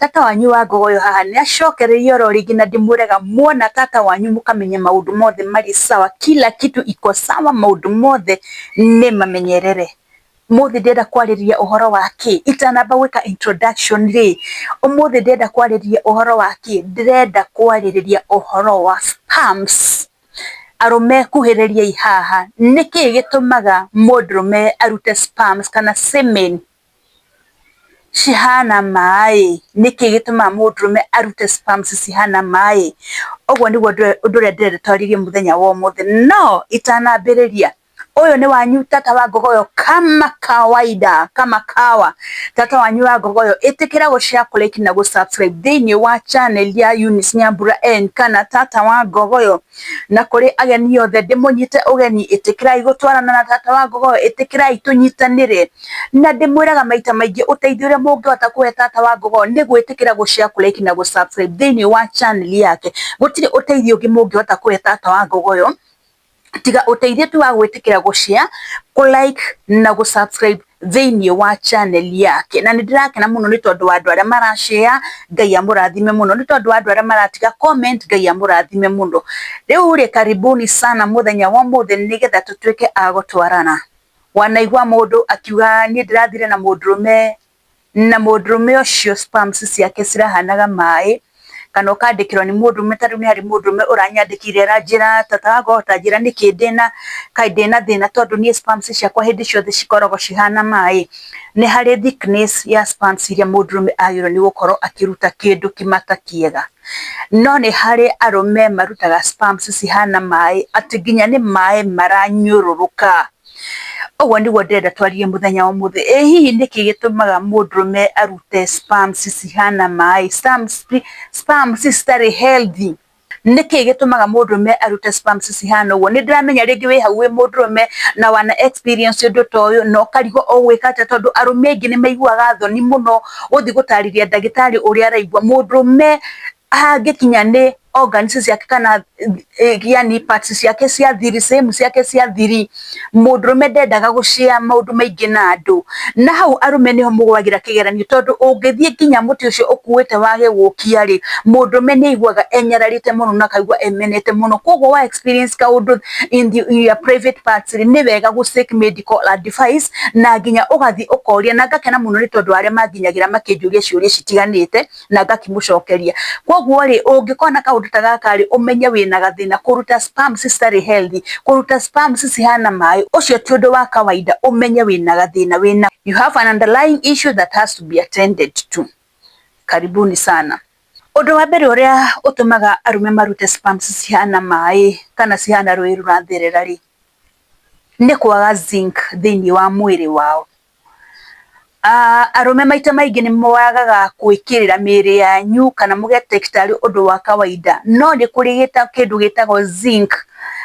Tata wanyu wa Ngogoyo haha nĩ acokereirie oro rĩngĩ, na ndĩmwĩraga muona tata wanyu mũkamenya maũndũ mothe marĩ sawa, kila kitu iko sawa, maũndũ mothe nĩ mamenyerere. Ũmũthĩ ndĩrenda kwarĩrĩria ũhoro wa kĩ? Itanamba gwĩka introduction rĩ, ũmũthĩ ndĩrenda kwarĩrĩria ũhoro wa kĩ? Ndĩrenda kwarĩrĩria ũhoro wa sperms. Arũme, kuhĩrĩriai haha. Nĩkĩ gĩtũmaga mũndũrũme arute sperms kana semen cihana maĩ? Nĩkĩ gĩtũmaga mũndũrũme arute sperms cihana maĩ? Ũguo nĩguo ũndũ ũrĩa ndĩrenda twarĩrie mũthenya wa ũmũthĩ. No itanambĩrĩria, ũyũ nĩ wanyu tata wa Ngogoyo, kama kawaida, kama kawa, tata wanyu wa Ngogoyo. Ĩtĩkĩra gũ share, kũ like na gũ subscribe thĩinĩ wa channel ya Eunice Nyambura N kana tata wa Ngogoyo. Na kũrĩ ageni othe, ndĩmũnyite ũgeni, ĩtĩkĩrai gũtwarana na tata wa Ngogoyo, ĩtĩkĩrai tũnyitanĩre. Na ndĩmwĩraga maita maingĩ, ũteithio ũrĩa mũngĩhota kũhe tata wa Ngogoyo nĩ gwĩtĩkĩra gũ share, kũ like na gũ subscribe thĩinĩ wa channel yake. Gũtirĩ ũteithio ũngĩ mũngĩhota kũhe tata wa Ngogoyo tiga ũteithio tu wa gwĩtĩkĩra gũ share, kũ like na gũ subscribe thĩinĩ wa channel yake. Na nĩ ndĩrakena mũno nĩ tondũ wa andũ arĩa mara share, Ngai amũrathime mũno. Nĩ tondũ wa andũ arĩa maratiga comment, Ngai amũrathime mũno. Rĩu rĩ, karibuni sana mũthenya wa ũmũthĩ, nĩgetha tũtuĩke a gũtwarana. Wanaigua mũndũ akiuga, "Niĩ ndĩrathire na mũndũrũme, na mũndũrũme ũcio sperms ciake cirahanaga maĩ," kana ũkandĩkĩrwo nĩ mũndũrũme. Ta rĩu nĩ harĩ mũndũrũme ũranyandĩkĩire, aranjĩra, "Tata wakwa, ta njĩra nĩkĩ ndĩna, kaĩ ndĩna thĩna, tondũ niĩ sperms ciakwa hĩndĩ ciothe cikoragwo cihana maĩ." Nĩ harĩ thickness ya sperms iria mũndũrũme agĩrĩirwo nĩ gũkorwo akĩruta kĩndũ kĩmata kĩega, no nĩ harĩ arũme marutaga sperms cihana maĩ, atĩ nginya nĩ maĩ maranyũrũrũka. Ũguo nĩguo ndĩrenda twarie mũthenya wa ũmũthĩ. Ĩ hihi nĩkĩ gĩtũmaga mũndũrũme arute sperms cihana maĩ, sperms citarĩ healthy? Nĩkĩ gĩtũmaga mũndũrũme arute sperms cihana ũguo? Nĩ ndĩramenya rĩngĩ wĩ hau wĩ mũndũrũme na wana experience ũndũ ta ũyũ, na ũkarigwo ũgwĩka atĩa, tondũ arũme aingĩ nĩ maiguaga thoni mũno gũthiĩ gũtarĩria ndagĩtarĩ ũrĩa araigua. Mũndũrũme hangĩkinya nĩ organs ciake kana yani parts ciake cia thiri, sehemu ciake cia thiri, mũndũrũme ndendaga gũ share maũndũ maingĩ na andũ. Na hau arũme nĩho mũgwagĩra kĩgeranio, tondũ ũngĩthiĩ nginya mũtĩ ũcio ũkuĩte wage gũkia rĩ, mũndũrũme nĩ aiguaga enyararĩte mũno na akaigua emenete mũno. Koguo wa experience kaũndũ in your private parts rĩ, nĩ wega gũ seek medical advice na nginya ũgathiĩ ũkoria. Na ngakena mũno nĩ tondũ arĩa manginyagĩra makĩnjũria ciũria citiganĩte na ngakĩmũcokeria. Koguo rĩ, ũngĩkona kaũndũ ta gaka rĩ, ũmenye wĩna gathĩna. Kũruta sperms citarĩ healthy, kũruta sperms cihana maĩ, ũcio ti ũndũ wa kawaida. Ũmenye wĩna gathĩna, wĩna, you have an underlying issue that has to be attended to. Karibuni sana. Ũndũ wa mbere ũrĩa ũtũmaga arũme marute sperms cihana maĩ kana cihana rũĩ rũratherera rĩ, nĩ kwaga zinc thĩinĩ wa mwĩrĩ wao. Arũme maita maingĩ nĩ mwagaga gwĩkĩrĩra mĩĩrĩ yanyu kana mũgetake tarĩ ũndũ wa kawaida, no nĩ kũrĩ kĩndũ gĩtagwo zinc,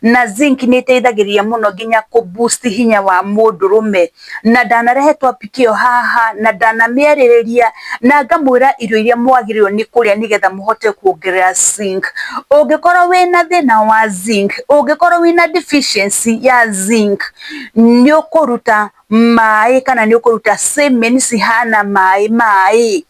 na zinc nĩ ĩteithagĩrĩria mũno nginya kũ boost hinya wa mũndũrũme. Na ndanarehe topic ĩyo haha na ndanamĩarĩrĩria na ngamwĩra irio iria mwagĩrĩirwo nĩ kũrĩa nĩgetha mũhote kuongerera zinc. Ũngĩkorwo wĩna thĩna wa zinc, ũngĩkorwo wĩna deficiency ya zinc, nĩ ũkũruta maĩ kana nĩ ũkũruta semen cihana maĩ maĩ.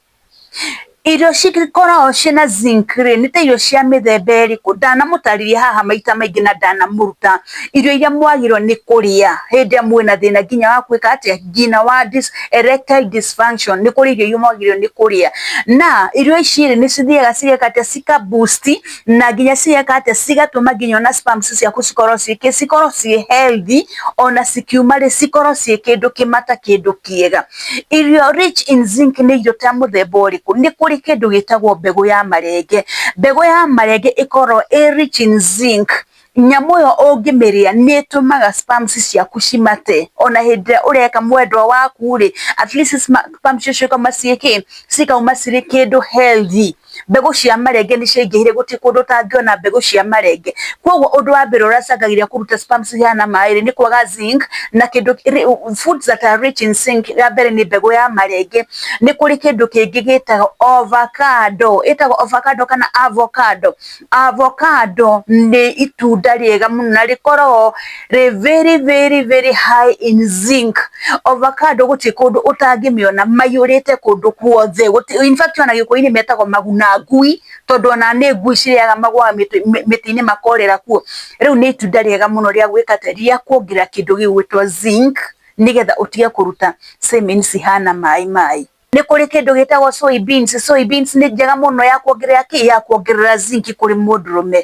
Irio cikoragwo ciĩna zinc rĩ, nĩ ta irio cia mĩthemba ĩrĩkũ? Ndanamũtarĩria haha maita maingĩ na ndanamũruta irio iria mwagĩrĩirwo nĩ kũrĩa hĩndĩ ĩrĩa mwĩna thĩna nginya wa gwĩka atĩa, nginya wa erectile dysfunction. Nĩ kũrĩ irio iria mwagĩrĩirwo nĩ kũrĩa, na irio ici rĩ, nĩ cithiaga cigeka atĩa, cika boost na nginya cigeka atĩa, cigatũma nginya ona sperms ciaku cikorwo ciĩ cikorwo ciĩ healthy, ona cikiuma rĩ, cikorwo ciĩ kĩndũ kĩmata, kĩndũ kĩega. Irio rich in zinc nĩ irio ta mũthemba ũrĩkũ? Nĩ kũrĩ kĩndũ gĩtagwo mbegũ ya marenge. Mbegũ ya marenge ĩkoragwo ĩ rich in zinc. Nyamũ ĩyo ũngĩmĩrĩa nĩ ĩtũmaga sperms ciaku cimate. Ona hĩndĩ ĩrĩa ũreka mwendwa waku rĩ, at least sperms icio cikauma ciĩ kĩ, cikauma cirĩ kĩndũ healthy. Mbegũ cia marenge nĩ ciaingĩhire, gũtirĩ kũndũ ũtangĩona mbegũ cia marenge. Koguo ũndũ wa mbere ũrĩa ũcangagĩria kũruta sperms cihana maĩ rĩ, nĩ kwaga zinc na kĩndũ, foods that are rich in zinc, ya mbere nĩ mbegũ ya marenge. Nĩ kũrĩ kĩndũ kĩngĩ gĩtagwo avocado, ĩtagwo avocado kana avocado. Avocado nĩ itunda rĩega mũno na rĩkoragwo rĩ very very very high in zinc. Avocado gũtirĩ kũndũ ũtangĩmĩona, maiyũrĩte kũndũ guothe. In fact ona Gĩkũyũ-inĩ metagwo maguna ngui, tondũ ona nĩ ngui cirĩaga magũaga mĩtĩ-inĩ makorĩra kuo. Rĩu nĩ itunda rĩega mũno rĩa gwĩka atĩa, rĩa kuongerera kĩndũ gĩgwĩtwo zinc, nĩgetha ũtige kũruta semen cihana maĩ maĩ. Nĩ kũrĩ kĩndũ gĩtagwo soy beans. Soy beans nĩ njega mũno ya kuongerera kĩ, ya kuongerera zinc kũrĩ mũndũrũme.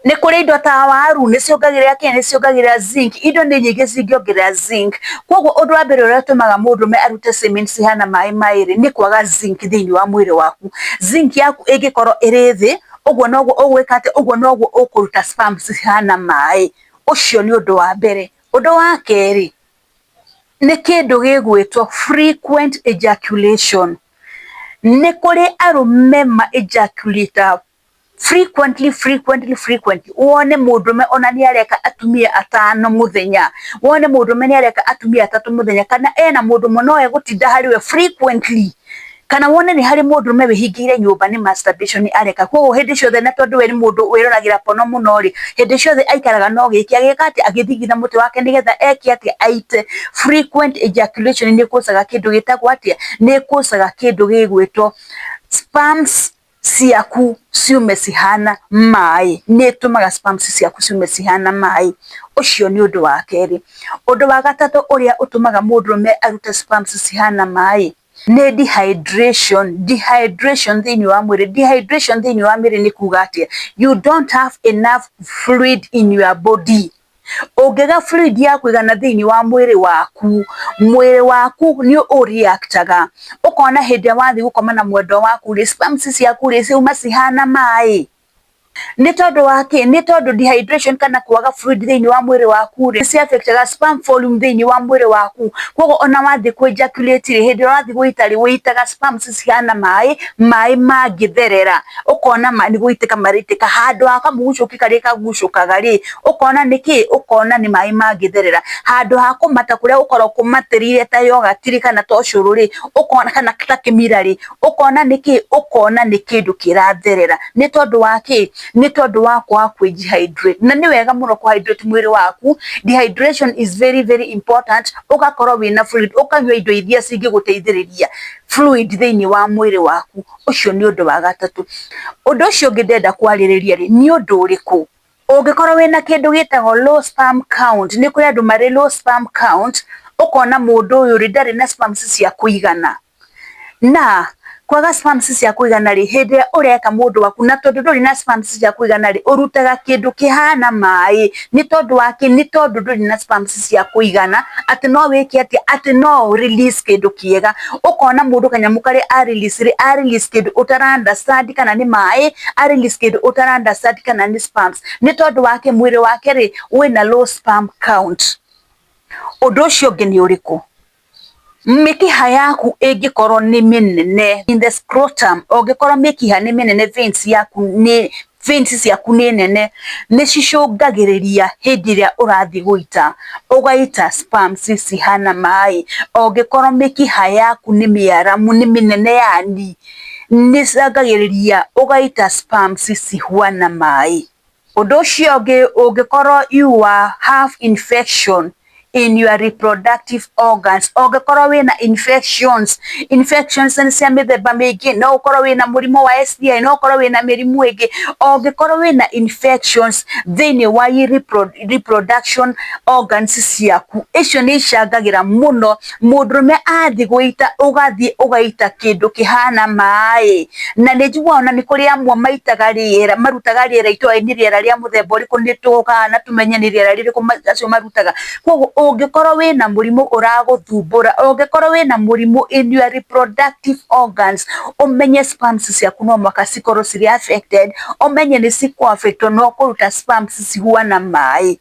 Nĩ kũrĩ indo ta waru, nĩ ciongagĩrĩra kĩ, nĩ ciongagĩrĩra zinc. Indo nĩ nyingĩ cingĩongerera zinc. Koguo ũndũ wa mbere ũrĩa ũtũmaga mũndũrũme arute semen cihana maĩ maĩ rĩ, nĩ kwaga zinc thĩinĩ wa mwĩrĩ waku. Zinc yaku ĩngĩkorwo ĩrĩ thĩ, ũguo noguo ũgwĩka atĩa, ũguo noguo ũkũruta sperms cihana maĩ. Ũcio nĩ ũndũ wa mbere. Ũndũ wa kerĩ, nĩ kĩndũ gĩgwĩtwo frequent ejaculation. Nĩ kũrĩ arũme ma ejaculate frequently, frequently, frequently. Wone mũndũrũme ona nĩ areka atumia 5 mũthenya, wone mũndũrũme nĩ areka atumia 3 mũthenya, kana ena mũndũ ũmwe no egũtinda harĩ we frequently, kana wone nĩ harĩ mũndũrũme wĩhingĩire nyũmba nĩ masturbation areka. Koguo hĩndĩ ciothe, na tondũ we nĩ mũndũ wĩroragĩra porn mũno rĩ, hĩndĩ ciothe aikaraga no gĩki agĩka atĩa, agĩthigitha mũtĩ wake nĩgetha eke atĩa, aite. Frequent ejaculation nĩ ĩkũcaga kĩndũ gĩtagwo atĩa, nĩ ĩkũcaga kĩndũ gĩgwĩtwo sperms ciaku ciume cihana maĩ, nĩ ĩtũmaga sperms ciaku ciume cihana maĩ. Ũcio nĩ ũndũ wa kerĩ. Ũndũ wa gatatũ ũrĩa ũtũmaga mũndũrũme arute sperms cihana maĩ nĩ dehydration. Dehydration thĩinĩ wa mwĩrĩ. Dehydration thĩinĩ wa mwĩrĩ nĩ kuga atĩa, you don't have enough fluid in your body. Ũngĩaga fluid ya kũigana thĩinĩ wa mwĩrĩ waku, mwĩrĩ waku nĩ ũreactaga, ũkona hĩndĩ ĩrĩa wathiĩ gũkoma na mwendwa waku rĩ, sperms ciaku rĩ, ciauma cihana maĩ. Nĩ tondũ wa kĩ? Nĩ tondũ dehydration kana kwaga fluid thĩinĩ wa mwĩrĩ waku rĩ, nĩ affectaga sperm volume thĩinĩ wa mwĩrĩ waku. Koguo ona wathiĩ kũ ejaculate rĩ, hĩndĩ ĩrĩa ũrathiĩ gũita rĩ, ũitaga sperms cihana maĩ, maĩ mangĩtherera, ũkona nĩ gũitĩka maraitĩka, handũ ha kamũgucũki karĩa kagucũkaga rĩ, ũkona nĩ kĩ, ũkona nĩ maĩ mangĩtherera. Handũ ha kũmata kũrĩa ũkoragwo kũmatĩrĩire ta yogurt rĩ, kana ta ũcũrũ rĩ, ũkona kana ta kĩmira rĩ, ũkona nĩ kĩ, ũkona nĩ kĩndũ kĩratherera. Nĩ tondũ wa kĩ? Nĩ tondũ wa kwaga kwĩ dehydrate. Na nĩ wega mũno kũ hydrate mwĩrĩ waku. Dehydration is very very important. Ũgakorwo wĩna fluid, ũkanyua indo iria cingĩgũteithĩrĩria fluid thĩinĩ wa mwĩrĩ waku. Ũcio nĩ ũndũ wa gatatũ. Ũndũ ũcio ũngĩ ndĩrenda kwarĩrĩria rĩ, nĩ ũndũ ũrĩkũ ũngĩkorwo wĩna kĩndũ gĩtagwo low sperm count? Nĩ kũrĩ andũ marĩ low sperm count, ũkona mũndũ ũyũ rĩ, ndarĩ na sperms cia kũigana. Na kwaga sperms cia kũigana rĩ, hĩndĩ ĩrĩa ũreka mũndũ waku, na tondũ ndũrĩ na sperms cia kũigana rĩ, ũrutaga kĩndũ kĩhana maĩ. Nĩ tondũ wa kĩ? Nĩ tondũ ndũrĩ na sperms cia kũigana atĩ no wĩke atĩa, atĩ no release kĩndũ kĩega. Ũkona mũndũ kanyamũ karĩa a release rĩ, a release kĩndũ ũtara understand kana nĩ maĩ, a release kĩndũ ũtara understand kana nĩ sperms. Nĩ tondũ wa kĩ? Mwĩrĩ wake rĩ, wĩna low sperm count. Ũndũ ũcio ũngĩ nĩ ũrĩkũ? Mĩkiha yaku ĩngĩkorwo nĩ mĩnene in the scrotum, ũngĩkorwo mĩkiha nĩ mĩnene, veins yaku nĩ veins ciaku nĩ nene, nĩ cicũngagĩrĩria hĩndĩ ĩrĩa ũrathiĩ gũita, ũgaita sperms cihana maĩ. Ũngĩkorwo mĩkiha yaku nĩ mĩaramu, nĩ mĩnene, yani nĩ icũngagĩrĩria ũgaita sperms cihuana maĩ. Ũndũ ũcio ũngĩ, ũngĩkorwo you are have infection in your reproductive organs, ũngĩkorwo wĩna infections, infections nĩ cia mĩthemba mĩingĩ, no ũkorwo wĩna mũrimũ wa STI, no ũkorwo wĩna mĩrimũ ĩngĩ. Ũngĩkorwo wĩna infections thĩinĩ wa reproduction organs ciaku, icio nĩ icangagĩra mũno mũndũrũme athiĩ gũita, ũgathiĩ ũgaita kĩndũ kĩhana maĩ. Na nĩ njiguaga ona nĩ kũrĩ amwe maitaga rĩera, marutaga rĩera, itoĩ nĩ rĩera rĩa mũthemba ũrĩkũ, nĩ tũkaga na tũmenye nĩ rĩera rĩrĩkũ acio marutaga. Koguo ũngĩkorwo wĩna mũrimũ ũragũthumbũra, ũngĩkorwo wĩna mũrimũ in your reproductive organs, ũmenye sperms ciaku no mũhaka cikorwo cirĩ affected, ũmenye nĩ cikũ affect no kũruta sperms cihuana maĩ.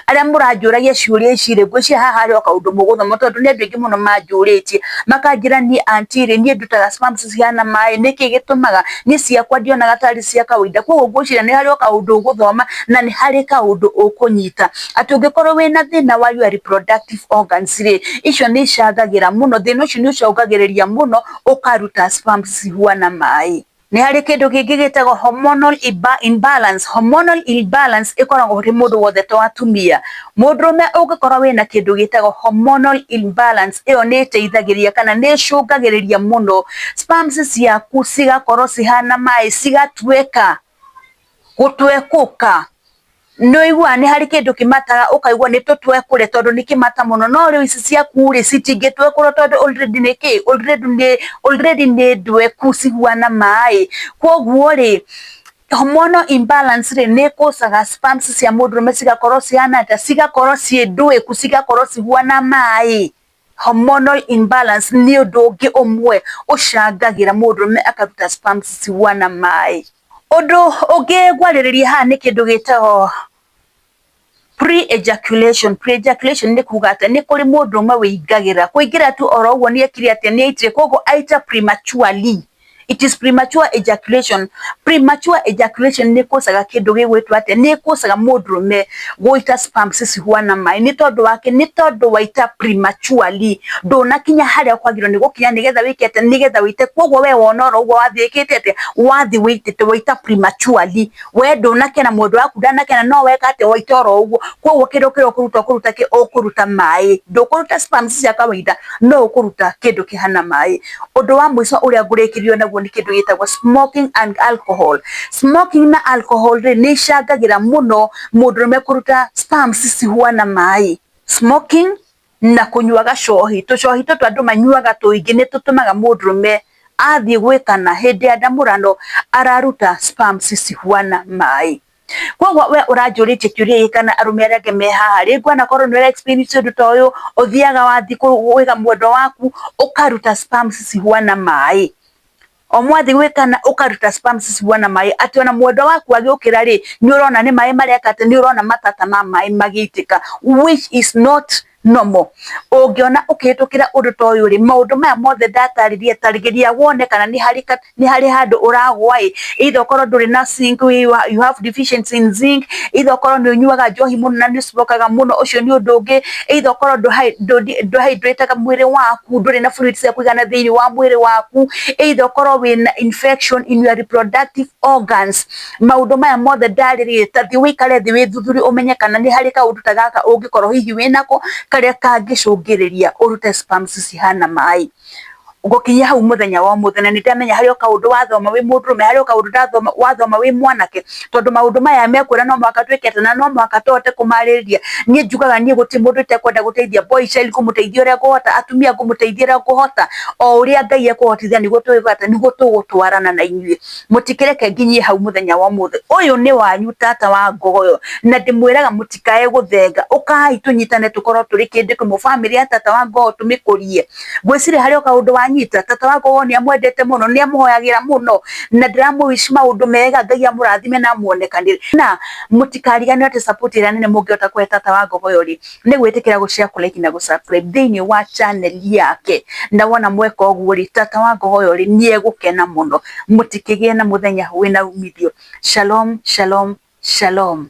Arĩa mũranjũragia ciũria ici rĩ, ngwĩciria haha harĩ o kaũndũ mũgũthoma tondũ nĩ andũ aingĩ mũno manjũrĩtie, makanjĩra niĩ aunty rĩ, niĩ ndutaga sperms cihana maĩ, nĩkĩ gĩtũmaga? Niĩ ciakwa ndionaga tarĩ cia kawaida. Koguo ngwĩciria nĩ harĩ o kaũndũ ũgũthoma na nĩ harĩ kaũndũ ũkũnyita. Atĩ ũngĩkorwo wĩna thĩna wa your reproductive organs rĩ, icio nĩ icangagĩra mũno, thĩna ũcio nĩ ũcũngagĩrĩria mũno ũkaruta sperms cihuana maĩ. Nĩ harĩ kĩndũ kĩngĩ gĩtagwo hormonal imbalance. Hormonal imbalance ĩkoragwo harĩ mũndũ wothe to atumia. Mũndũrũme ũngĩkorwo wĩna kĩndũ gĩtagwo hormonal imbalance, ĩyo nĩ ĩteithagĩrĩria kana nĩ ĩcũngagĩrĩria mũno sperms ciaku cigakorwo cihana maĩ, cigatweka, gũtwekũka. Nĩ ũiguaga nĩ harĩ kĩndũ kĩmataga ũkaigua nĩ tũtwekũre tondũ nĩ kĩmata mũno, no rĩu ici ciaku rĩ citingĩtwekũrwo tondũ already nĩ kĩ? Already nĩ ndweku cihuana maĩ. Koguo rĩ, hormonal imbalance rĩ nĩ ĩkũcaga sperms cia mũndũrũme cigakorwo cihana atĩa? Cigakorwo ciĩ ndweku, cigakorwo cihuana maĩ. Hormonal imbalance nĩ ũndũ ũngĩ ũmwe ũcangagĩra mũndũrũme akaruta sperms cihuana maĩ. Ũndũ ũngĩ ngwarĩrĩria haha nĩ kĩndũ gĩtagwo pre-ejaculation. Pre-ejaculation nĩ kuga atĩ nĩ kũrĩ mũndũ ũmwe wĩingagĩra, kũingĩra tu oro ũguo nĩ ekire atĩa? Nĩ aitire, koguo aita prematurely. It is premature ejaculation. Premature ejaculation nĩ ĩkũcaga kĩndũ gĩgwĩtwo atĩa? Nĩ ĩkũcaga mũndũrũme gũita sperms cihuana maĩ. Nĩ tondũ wa kĩ? Nĩ tondũ waita prematurely. Ndũnakinya harĩa kwagĩrĩirwo nĩ gũkinya nĩgetha wĩke atĩa? Nĩgetha wĩite. Koguo we wona oro ũguo wathiĩ wĩkĩte atĩa? Wathiĩ wĩitĩte, waita prematurely. We ndũnakena, mwendwa waku ndanakena, no weka atĩa? Waita oro ũguo. Koguo kĩndũ kĩrĩa ũkũruta ũkũruta kĩ? Ũkũruta maĩ. Ndũkũruta sperms cia kawaida, no ũkũruta kĩndũ kĩhana maĩ. Ũndũ wa mũico ũrĩa ngũrĩkĩrĩria naguo nĩ kĩndũ gĩtagwo smoking and alcohol. Smoking na alcohol rĩ, nĩ icangagĩra mũno mũndũrũme kũruta sperms cihuana maĩ. Smoking na kũnyua gacohi, tũcohi tũtũ andũ manyuaga tũingĩ nĩ tũtũmaga mũndũrũme athiĩ gwĩkana hĩndĩ ya ndamũrano araruta sperms cihuana maĩ. Koguo we ũranjũrĩtie kĩũria gĩkĩ kana arũme arĩa angĩ me haha rĩ, wanakorwo nĩ ũra experience ũndũ ta ũyũ, ũthiaga wathiĩ gwĩka mwendwa waku ũkaruta sperms cihuana maĩ. O mwathiĩ gwĩkana ũkaruta sperms cihuana maĩ, atĩ ona mwendwa waku agĩũkĩra rĩ, nĩ ũrona nĩ maĩ mareka atĩ, nĩ ũrona matata ma maĩ magĩitĩka, which is not normal. Ũngĩona ũkĩhĩtũkĩra ũndũ ta ũyũ rĩ, maũndũ maya mothe ndatarĩria, tarĩria wone kana nĩ harĩ handũ ũragwa ĩ, either ũkorwo ndũrĩ na zinc, you have deficiency in zinc, either ũkorwo nĩ ũnyuaga njohi mũno na nĩ ũsmokaga mũno, ũcio nĩ ũndũ ũngĩ, either ũkorwo ndũ-hydrate-aga mwĩrĩ waku, ndũrĩ na fluids cia kũigana thĩinĩ wa mwĩrĩ waku, either ũkorwo wĩna infection in your reproductive organs. Maũndũ maya mothe ndarĩrĩria, ta thiĩ ũikare thĩ wĩthuthurie ũmenye kana nĩ harĩ kaũndũ ta gaka ũngĩkorwo hihi wĩnako karĩa kangĩcũngĩrĩria ũrute sperms cihana maĩ. Ngũkinyia hau mũthenya wa ũmũthĩ na nĩ ndamenya harĩ o kaũndũ wathoma wĩ mũndũrũme, harĩ o kaũndũ ndathoma wathoma wĩ mwanake, tondũ maũndũ maya mekwĩra no mũhaka twĩke atĩa na no mũhaka tũhote kũmarĩrĩria. Niĩ njugaga niĩ gũtirĩ mũndũ itekwenda gũteithia, boy child ngũmũteithia ũrĩa ngũhota, atumia ngũmũteithia ũrĩa ngũhota, o ũrĩa Ngai ekũhotithia nĩguo tũgwĩka atĩa, nĩguo tũgũtwarana na inyuĩ. Mũtikĩreke nginyie hau mũthenya wa ũmũthĩ. Ũyũ nĩ wanyu tata wa Ngogoyo, na ndĩmwĩraga mũtikae gũthenga, ũkai tũnyitane tũkorwo tũrĩ kĩndũ kĩmwe, bamĩrĩ ya tata wa Ngogoyo tũmĩkũrie. Ngwĩciria harĩ o kaũndũ wanyita, tata wa Ngogoyo nĩ amwendete mũno, nĩ amũhoyagĩra mũno, na ndĩramũ wish maũndũ mega, Ngai amũrathime na amuonekanĩre. Na mũtikariganĩrwo atĩ support ĩrĩa nene mũngĩhota kũhe tata wa Ngogoyo rĩ, nĩ gwĩtĩkĩra gũ share, kũ like na gũ subscribe thĩinĩ wa channel yake. Na wona mweka ũguo rĩ, tata wa Ngogoyo rĩ, nĩ egũkena mũno. Mũtikĩgĩe na mũthenya wĩna umithio. Shalom, shalom, shalom.